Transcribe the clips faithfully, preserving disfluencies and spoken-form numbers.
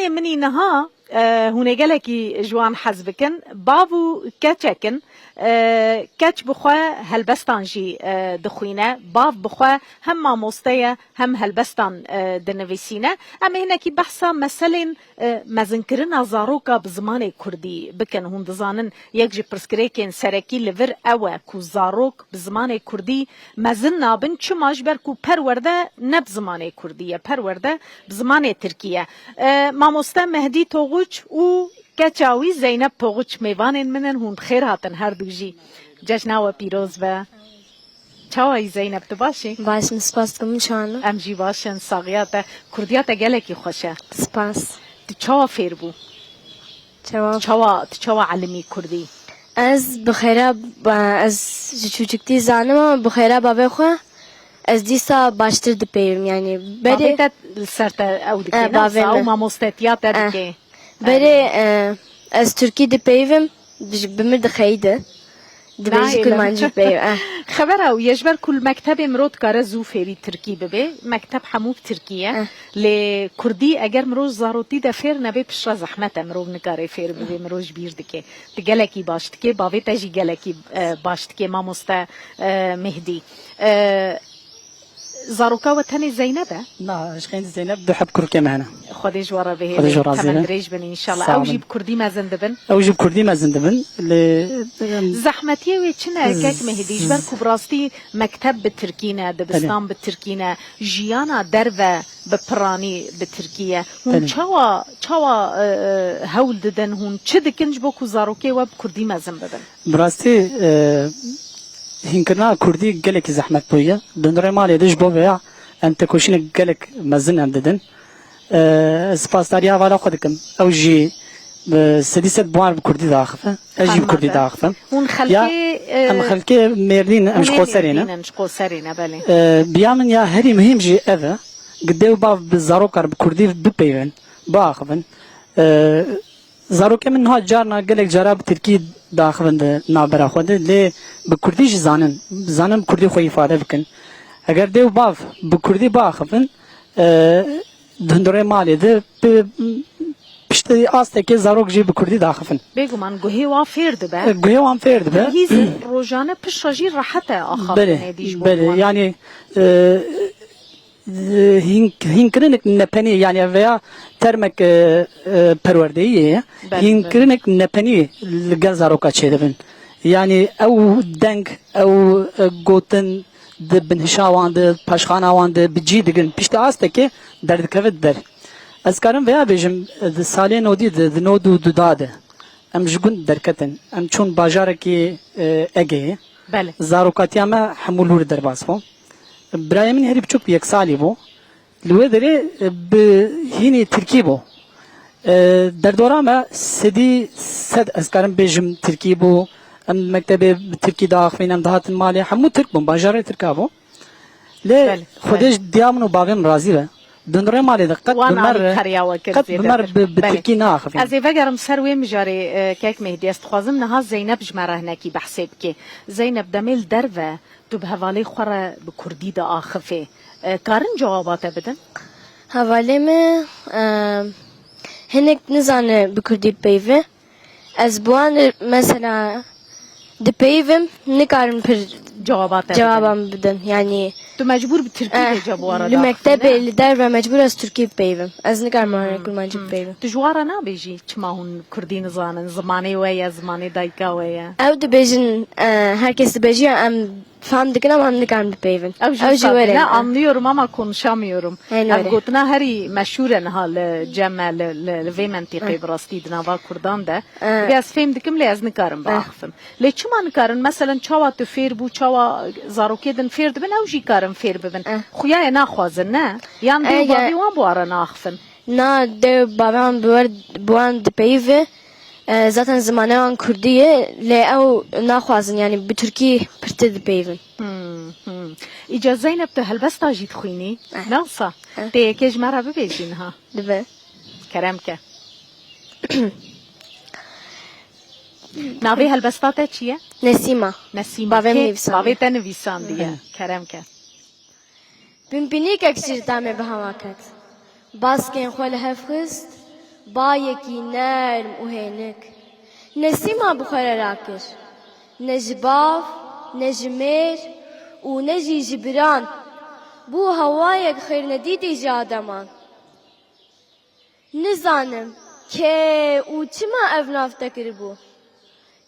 Min î niha, e, hûn ê gelekî ji wan hez bikin. Bav û keçek in. E, keç bi xwe helbestan jî, e, dixwîne. Bav bi xwe hem mamoste ye, hem helbestan, e, dinivîsîne. Em ê hinekî behsa meselên, e, mezinkirina zaroka bi zimanê kurdî bikin. Hûn dizanin, yek ji pirsgirêkên serekî li vir ew e ku zarok bi zimanê kurdî mezin nabin, çima ji ber ku perwerde ne bi zimanê kurdî ye, perwerde bi zimanê tirkî ye. E, mamoste Mehdî Toxuç û keça wî Zeynep Toxuç mêvanên min in, hûn bi xêr hatin her du jî. Cejna we pîroz be. Çawa yî Zeynep, tu baş î? Baş, min spas dikim, min çawa ne? Em jî baş in, saxiya te. Kurdiya te gelekî xweş e. Spas. Tu çawa fêr bû? Çawa? Tu çawa, tu çawa elimî kurdî? Ez bi xêra, ez ji çûçiktî zanim, ama bi xêra bavê xwe ez dîsa baştir dipeyivim, yanî berê. Bavê te li ser te ew dike, e, ne bavê wisa? Ew me mamostetiya te, e, dike. Berê, e, ez tirkî dipeyivim, bi, bi min dixeyide. Dibêjî kurmancî peyv, eh. Xebera ew ye, ji ber ku li mektebê mirov dikare zû fêrî tirkî bibe. Mekteb hemû bi tirkî ye. Eh. Lê kurdî eger mirov zarotî de fêr nebe, piştre zehmet e, mirov nikare fêr bibe, mirov ji bîr dike. Tu gelekî baş dikê, bavê te jî gelekî, e, baş dikê, mamoste, e, Mehdî. E, Zaroka we tenê Zeynep e? Na, ji xêndî Zeynep du heb kurkê me hene. Xwedê ji we re bihêle. Xwedê ji we razî be. Temendirêj bin înşallah. Sağ olun. Ew jî bi kurdî mezin dibin? Ew jî bi kurdî mezin dibin. Lê, em, zehmetiyê wê çi ne, kek Mehdî? Ji ber ku bi rastî mekteb bi tirkî ne, dibistan bi tirkî ne, jiyana derve bi piranî bi tirkî ye. Hûn çawa, çawa, e, e, hewl didin? Hûn çi dikin ji bo ku zarokê we bi kurdî mezin bibin? Bi rastî, e, hînkirina kurdî gelekî zehmet bûye. Di hundirê malê de ji bo vêya em têkoşînek gelek mezin em didin. E, ez spasdariya hevala xwe dikim. Ew jî, e, sedî sed bi wan bi kurdî diaxife. Ez jî bi kurdî diaxifim. Hûn xelkê, ya, e, em xelkê Mêrdîn, em ji Qoserê ne. Mêrdîn in, ji Qoserê ne, belê. E, biya min ya herî muhîm jî ev e. Gi dê û bav bi zarokar bi kurdî bipeyvin, biaxivin. E, Zarokê min niha carna gelek cara bi tirkî diaxivin di navbera xwe de, lê bi kurdî jî zanin, zanin bi kurdî xwe îfade bikin. Eger dê û bav bi kurdî biaxivin, e, di hundirê malê de bi piştî astekê zarok jî bi kurdî diaxivin. Bêguman guhê wan fêr dibe. E, guhê wan fêr dibe. Hîzir rojane piştre jî rehet e axaftinê dî ji bo wan. Belê, belê. Yanî, e, hîn-, hînkirinek nepenî, yanî veya termek, e, e, perwerdeyî ye. Belê, belê. Hînkirinek nepenî li gel zaroka çêdibin. Yanî ew deng, ew, e, gotin di binhişa wan de, paşxana wan de bi cî digin. Piştî astekê derdikeve der. Ez karim veya bêjim, e, di salê nodî de, di nod û du da de em ji gund derketin. Em çûn bajarekî, e, Egeyê. Belê. Zarokatiya me hemû lûr derbas bû. Birayê min herî biçûk bi yek salî bû. Li wê derê, e, bi hînî tirkî bû. E, derdora me sedî sed, ez karim bêjim, tirkî bû. Em mektebê bi tirkî diaxivîn, em dihatin malê. Hemû tirk bûn, bajarê tirka bû. Lê Xwedê ji diya min û bavê min razî be. Di hundirê malê de qet bi me re, qet bi me re bi, bi tirkî neaxivîn. Ez ê vegerim ser wê mijarê, e, kek Mehdî. Ez dixwazim niha Zeynep ji me re hinekî behsê bike. Zeynep, demê li derve tu bi hevalê xwe re bi kurdî diaxifê. E, karin cewaba te bidin? Hevalê min, e, hinek nizane bi kurdî bipeyve. Ez bi wan re mesela dipeyivim, nikarin pir cewaba te bidin. Cewaba min bidin. Yanî, tu mecbûr bi tirkî, eh, vêca bi wan re diaxifî, ne? Li mektebê, li derve mecbûr ez tirkî bipeyivim. Ez nikarim wan re kurmancî bipeyivim. Tu ji wan re nabêjî çima hûn kurdî nizanin, zimanê we ye, zimanê dayika we ye? Ew dibêjin, eh, her kes dibêjî, em fam dikin, ama em nikarin bipeyivin. Ew jî wisa were, ne, anlıyorum ama konuşamıyorum. Ev gotina herî meşhûr e niha li cem me, li, li, li vê mentîqê, bi rastî di nava kurdan de. Divê ez fêm dikim, lê ez nikarim biaxifim. Lê çima nikarin? Meselen, çawa tu fêr bû, çawa zarokê din fêr dibin, ew jî karin fêr bibin. Xuya ye naxwazin, ne? Yan dê û bavê wan bi wan re naxifin? Na, dê û bavê wan bi wer-, bi wan dipeyive. E, zaten zimanê wan kurdî ye, lê ew naxwazin, yanî bi tirkî pirtir dipeyivin. Hmm, hmm. Îca Zeynep, tu helbesta jî dixwînî? Eh. Ne wisa? Eh. Tê yekê ji me re bibêjî niha? Dibe. Kerem ke. Navê helbesta te çi ye? Nesîma. Nesîma. Bavê min nivîsandiye. Bavê te nivîsandiye. Kerem ke. Binbînîkek ji tamê bi hewa ket. Baskên xwe li hev xist Bayekî nerm û hênik. Ne sîma bi xwe re rakir. Ne ji bav, ne ji mêr û ne jî ji biran. Bû hewayek xêrnedîtî ji ademan. Nizanim kê û çima ev nav te kiribû.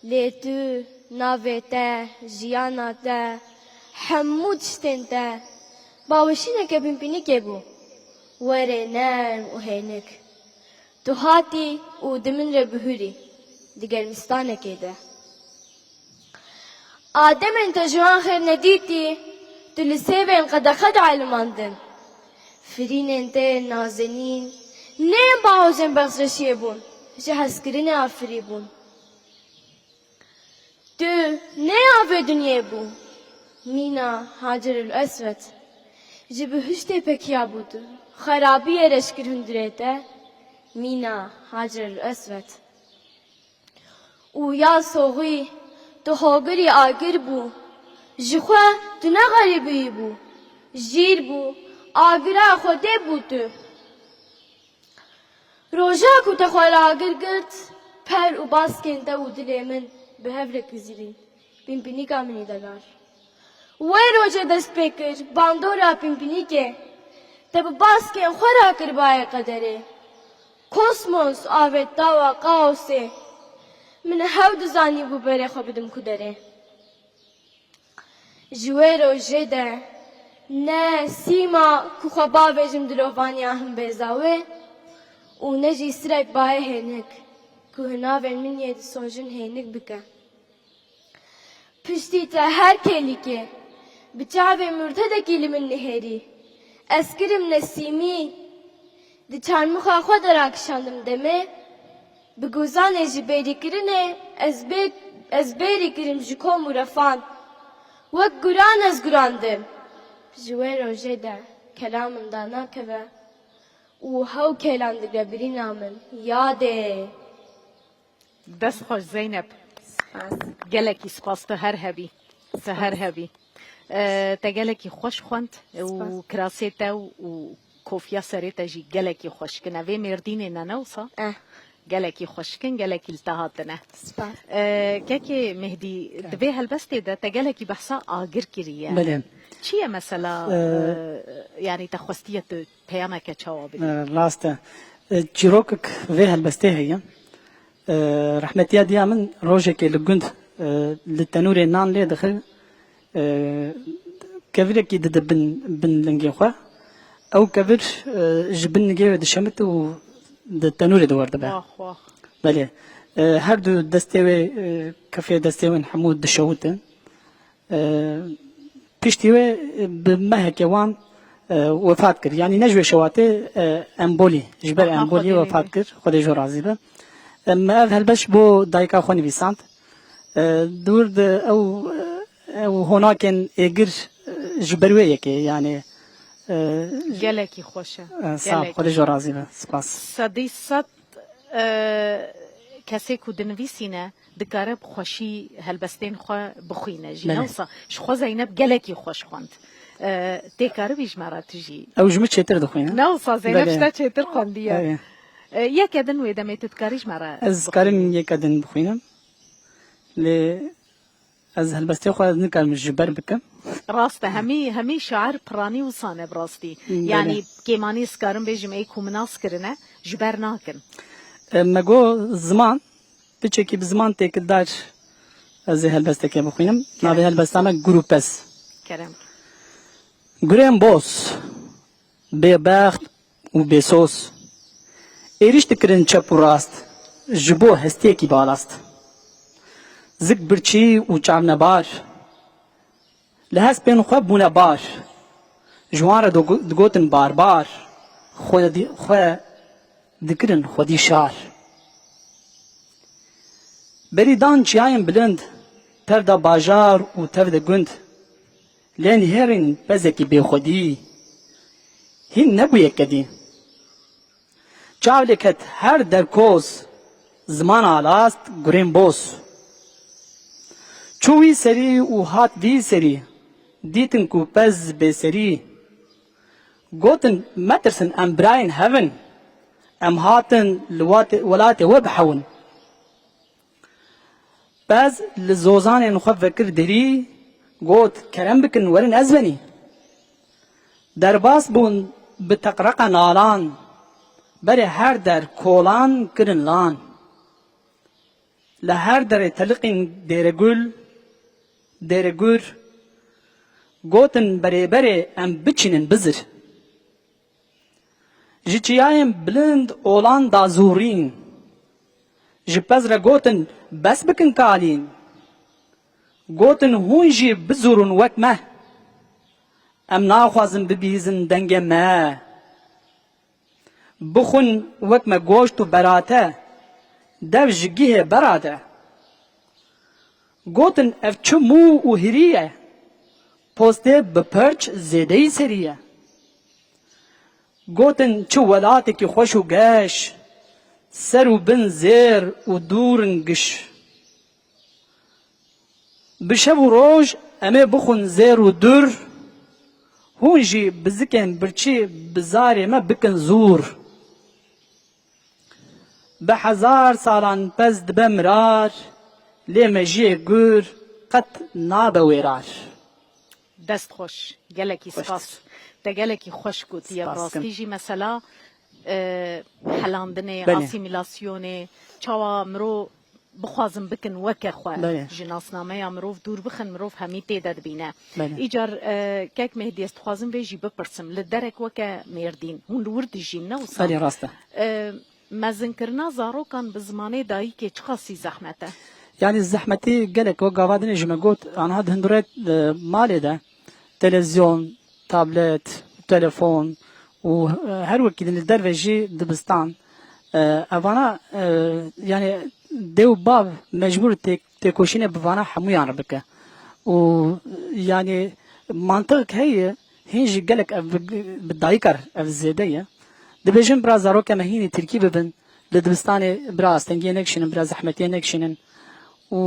Lê tu, navê te, jiyana te, hemû tiştên te, baweşîneke pinpînikê bû. Werê nerm û hênik. Tu hatî û di min re bihurî, di germistanekê de. Ademên te ji wan xêr nedîtî, tu li sêvên qedexe dielmandin. Firînên te yên nazenîn, ne yên bahozên bexşeşiyê bûn, ji hezkirinê afirî bûn. Tu ne ya vê dinyê bû, mîna Hacerul Eswed. Ji bihiştê pekiya bû tu, xerabiyê reş kir hundirê te, mîna Hacerul Eswed. Û ya soxî, tu hogirî agir bû. Ji xwe tu ne xerîbiyî bû. Jîr bû, agira Xwedê bû tu. Roja ku te xwe li agir girt, per û baskên te û dilê min bi hev re kizirîn. Pinpînika min î delal. Wê rojê dest pê kir bandora pinpînîkê. Te bi baskên xwe rakiribaye qederê. Kosmos avêt tawa kaosê. Min hew dizanîbû berê xwe bidim ku derê. Ji wê rojê de ne sîma ku xwe bavêjim dilovaniya himbêza wê û ne jî sirek bayê hênik ku hinavên min yê disojin hênik bike. Piştî te her kêlîkê bi çavê murtedekî li min nihêrî. Ez kirim nesîmî. Di çarmûxa xwe de rakişandim demê. Bi gozanê ji bêrîkirinê ez bê, ez bêrî kirim ji kom û refan. Wek guran ez gurandim. Ji wê rojê de kelam min danakeve û hew kêlan digre birîna min yadê. Dest xweş Zeynep. Spas. Gelekî spas, tu her hebî. Tu her hebî. Ee, te gelekî xweş xwend û Spas. kirasê te û, û kofiya serê te jî gelekî xweşik in. Ev ê Mêrdînê ne, ne wisa? Eh. Gelekî xweşik in, gelekî li te hatine. Spas. Ee, kekê Mehdî, di vê helbestê de te gelekî behsa agir kiriye. Belê. Çi ye mesela, Ee, ee, yanî te xwestiye tu peyameke çawa bidî? Ee, rast e. Ee, çîrokek vê helbestê heye. E, rehmetiya diya min rojekê li gund, e, li tenûrê nan lê dixir, e, kevirekî dide bin, bin lingê xwe. Ew kevir, e, ji bin lingê wê dişemit û di tenûrê de werdibe. Wax, wax. Belê. E, her du destê wê, e, kefê destê wê hemû dişewitin. E, piştî wê, e, bi mehekê wan, e, wefat kir. Yanî ne ji wê şewatê, e, embolî, ji ber Aha, embolî Xwedê wefat lê kir. Xwedê ji razî be. E, me ev helbest bo dayika xwe nivîsand. E, dûr de ew, ew honakên êgir, e, ji ber wê yekê, yanî, e, Gelekî xweş e. E, sağ ol, Gelekî. Xwedê ji razî be. Spas. Sedî sed, e, kesê ku dinivîsîne, dikare bi xweşî helbestên xwe bixwîne jî. Belê. Ne wisa ji xwe Zeynep gelekî xweş xwend. E, tê karibî ji me re tu jî? Ew ji min çêtir dixwîne. Ne wisa Zeynep Belê. ji te çêtir xwendiye. Belê. E, yeke din wê demê tu dikarî ji me re Ez bixwînî? karim yeke din bixwînim. Lê ez helbestê xwe nikarim ji ber bikim. Rast e, hemî, hemî şair piranî wisa ne bi rastî. Belê. Yanî kêmanî ez karim bêjim ê ku min nas kirine, ji ber nakin. E, me got ziman, piçekî bi ziman têkildar ez ê helbestekê bixwînim. Kerem. Navê helbesta me Gur û Pez. Kerem. Gurên boz, bêbext û bêsoz, êrîş dikirin çep û rast, ji bo hestiyekî balast. Zik birçî û çavnebar, li hespên xwe bûne bar. Ji wan re digo-, digotin barbar, xwe di-, xwe dikirin xwedî şar. Berî dan çiyayên bilind, tev de bajar û tev de gund. Lê nihêrîn pezekî bêxwedî, hîn nebûye kedî. Çav lê ket her derkoz, ziman alast gurên boz. Çû wî serî û hat vî serî, dîtin ku pez bêserî. Gotin, metirsin, em birayên hev in, Em hatin li watê-, welatê we bihewin. Pez li zozanên xwe vekir derî, got, kerem bikin, werin ez benî. Derbas bûn bi teqreqa nalan, berê her der kolan kirin lan. Li her derê teliqîn dêregul, dêregur, gotin, berê berê em biçînin bizir. Ji çiyayên bilind olan da zûrîn. Ji pez re gotin, bes bikin kalîn. Gotin, hûn jî bizûrûn wek me. Em naxwazin bibihîzin dengê me. Bixwin wek me goşt û berate, dev ji gihê berate. Gotin, ev çi mû û hirî ye? Postê bi perç zêdeyî serî ye. Gotin, çi welatekî xweş û geş, ser û bin zêr û dûr in giş. Bi şev û roj em ê bixwin zêr û dûr, hûn jî bi zikên birçî bi zarê me bikin zûr. Bi hezar salan pez dibe mirar, lê mejiyê gur qet nabe wêrar. Dest xweş, gelekî Xweş spas. Te gelekî xweş gotiye, bi Spas rastî kim. jî mesela, e, helandinê, Belê. asîmîlasyonê, çawa mirov bixwazin bikin weke xwe, Belê. ji nasnameya mirov dûr bixin, mirov hemî tê de dibîne. Belê. Îcar, e, kek Mehdî, ez dixwazim vê jî bipirsim. Li derek weke Mêrdîn, hûn li wir dijîn, ne wisa? Belê, rast e. E, mezinkirina zarokan bi zimanê dayikê çiqasî zehmet e? Yanî zehmetî gelek, wek gava dinê ji me got, anha di hundirê, e, malê de televizyon, tablet, telefon û, e, her wekî din li derve jî dibistan. E, evana, e, yanî dê û bav mecbûr tê-, têkoşînê bi vana hemûyan re bike. Û yanî mantiqek heye, hîn jî gelek ev bi, bi dayika re ev zêde ye. Dibêjin bira zarokê me hînî tirkî bibin, li dibistanê bira astengiyê nekişînin, bira zehmetiyê nekişînin. Û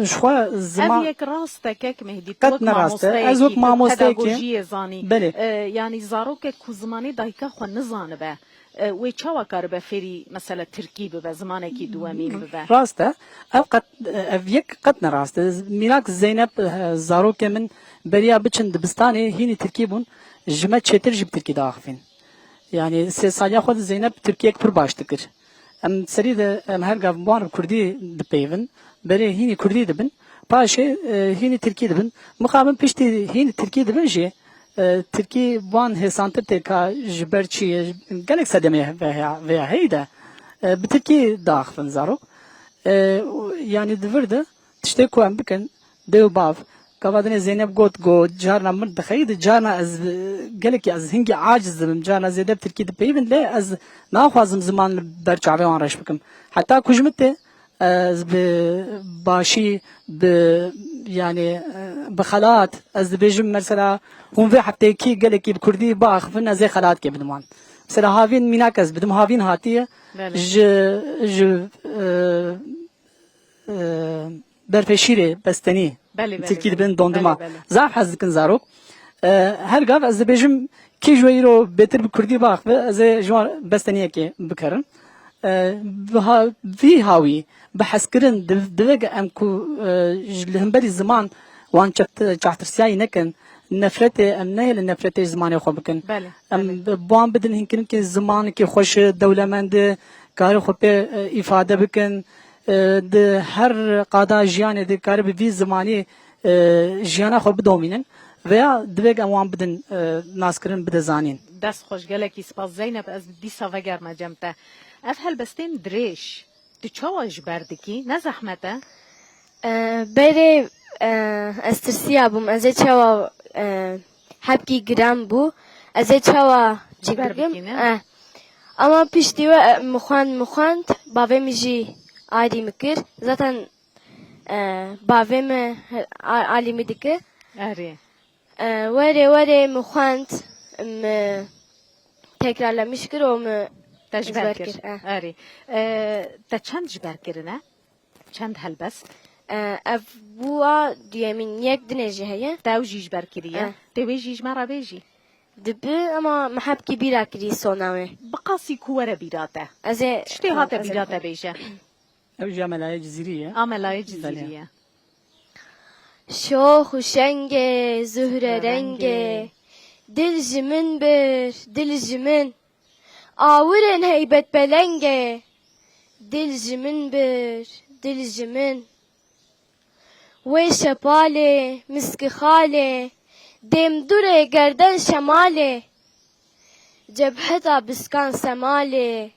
ji xwe ziman Ev yek rast e, kek Mehdî, tu Qet wek ne rast e. Ez wek mamosteyekî, tu mamosteyekî pedagojiyê zanî. Belê. E, yanî zarokek ku zimanê dayika xwe nizanibe, e, wê çawa karibe fêrî, mesela, tirkî bibe, zimanekî duwemîn bibe? Rast e. Ev qet, ev yek qet ne rast e. Mînak Zeynep, e, zarokê min beriya biçin dibistanê hînî tirkî bûn, ji me çêtir jî bi tirkî diaxivîn. Yanî sê saliya xwe de Zeynep tirkiyek pir baş dikir. Em serî de em her gav bi wan re bi kurdî dipeyivin. Berê hînî kurdî dibin. Paşê, e, hînî tirkî dibin. Mixabin piştî hînî tirkî dibin jî, e, tirkî bi wan hêsantir tê ka ji ber çi ye, gelek sedemê veya, veya heyî de, e, bi tirkî diaxivin zarok. E, û, yanî di vir de tiştê ku em bikin, dê û bav, gava dinê Zeynep got, got, carna min dixeyî de, carna ez, e, gelekî ez hingî aciz dibim, carna zêde bi tirkî dipeyivin, lê ez naxwazim ziman li ber çavê wan reş bikim. Heta ku ji min tê, ez bi başî, bi, yanî, e, bi xelat, ez dibêjim, mesela, hûn vê hefteyekî gelekî bi kurdî biaxivin, ez ê xelatkê bidim wan. Mesela, havîn mînak ez bidim, havîn hatiye Belê. ji, ji, e, e, berfê şîrê, bestenî. Belê, belê, Tirkî belê. dibin dondurma. Belê, belê. Zaf hez dikin zarok. E, her gav ez dibêjim, kî ji we îro bêtir bi kurdî biaxive, ez ê ji wan besteniyekê bikerim. E, bi ha-, vî hawî, bi hezkirin, di-, divê em ku, e, ji, li hemberî ziman wan çeft-, çaxtirsiyayî nekin, nefretê, em nehêlin nefretê ji zimanê xwe bikin. Belê, Em belê. bi, bi wan bidin hinkirinkê zimanekî xweş, dewlemend, karê xwe pê, e, îfade bikin, e, di her qada jiyanê de kare bi vî zimanî, e, jiyana xwe bidomînin veya divê em wan bidin, e, naskirin, bide zanîn. Dest xweş, gelekî spas Zeynep, ez dîsa vegerme cem te. Ev helbestên dirêj, tu çawa ji ber dikî? Ne zehmet e? E, berê, e, ez tirsiya bûm, ez ê çawa, e, hebkî giran bû, ez ê çawa Ji ber çêbibim? bikî, ne? E, ama piştî we, e, min xwend, min xwend, bavê min jî alî min kir. Zaten, e, bavê min he-, a-, alî min dike. Erê. E, werê, werê min xwend, min tekrarlamiş kir û min Te ji ji ber ber kir. kir, e. Erê. E, te çend ji ber kirine? Çend helbest? E, ev bûa duyemîn, yek dinê jî heye. Te ew jî ji ber kiriye? E. Tê wê jî ji me re bêjî? Dibi, ema me hebkî bîra kirî sona wê. Bi qasî ku were bîra te. Ez ê Tiştê hate bîra te bêje. Ew jî ya Melayê Cizîrî ye. A Melayê Cizîrî ye. Şox û şengê, zuhre rengê, dil ji min bir, dil ji min. Awirên heybet belengê, dil ji min bir, dil ji min. Wê şepalê, miskixalê, dêmdurê gerden şemalê, cebheta biskan semalê,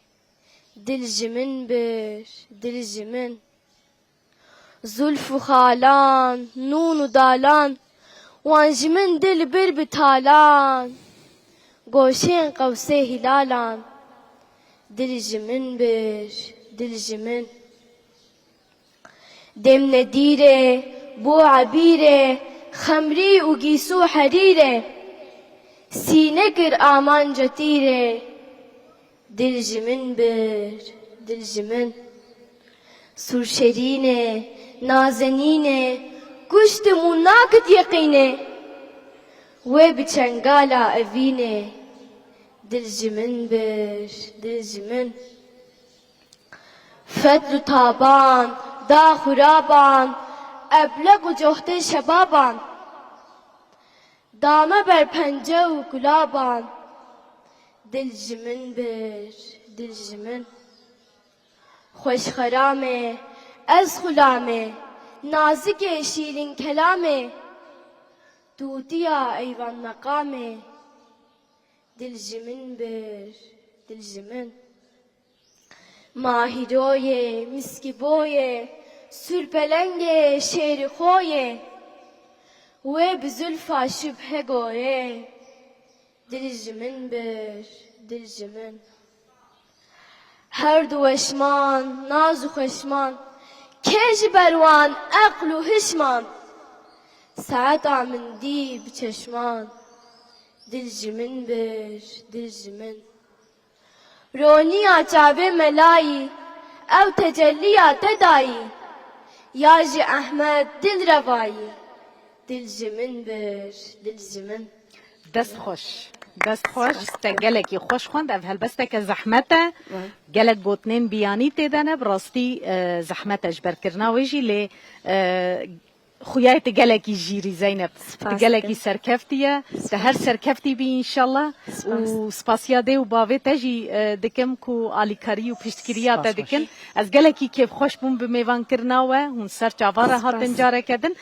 dil ji min bir, dil ji min. Zulf û xalan, nûn û dalan, wan ji min dil bir bi talan. Goşên qewsê hilalan, dil ji min bir, dil ji min. Dêm nedîrê, bo ebîrê, xemrî û gîsû herîrê. Sîne kir amanca tîrê. Dil ji min bir, dil ji min. Sûrşerînê, nazenînê, kuştim û nakit yeqînê. Wê bi çengala evînê. Dil ji min bir, dil ji min. Fetl û taban, dax û raban, ebleq û cohtên şebaban. Dame ber pence û kulaban. Dil ji min bir, dil ji min. Xweş xeramê, ez xulamê, nazikê şîrîn kelamê. Tûtiya eyvan meqamê. Dil ji min bir, dil ji min. Mahîroyê, miskîboyê, sûrpelengê, şêrîxoyê. Wê bi zulfa şibhe goyê. Dil ji min bir, dil ji min. Her du weşman, naz û xweşman, kê ji ber wan eql û hişman. Saeta min dî bi çeşman, dil ji min bir, dil ji min. Roniya çavê melayî, ew tecelliya te dayî. Ya ji Ehmed dil revayî, dil ji min bir, dil ji min. Dest xweş. Dest xweş. Te gelekî xweş xwend. Ev helbesteke zehmet e. Gelek gotinên biyanî tê de ne. Bi rastî e, zehmet e ji ber kirina wê jî lê e, xuya te gelekî jîr î Zeynep. Tu gelekî serkeftî ye. Tu her serkeftî bî înşallah. Û spasiya dê û bavê te jî e, dikim ku alîkarî û piştgiriya te dikin. Ez gelekî kêfxweş bûm bi mêvankirina we. Hûn ser çava re hatin careke din.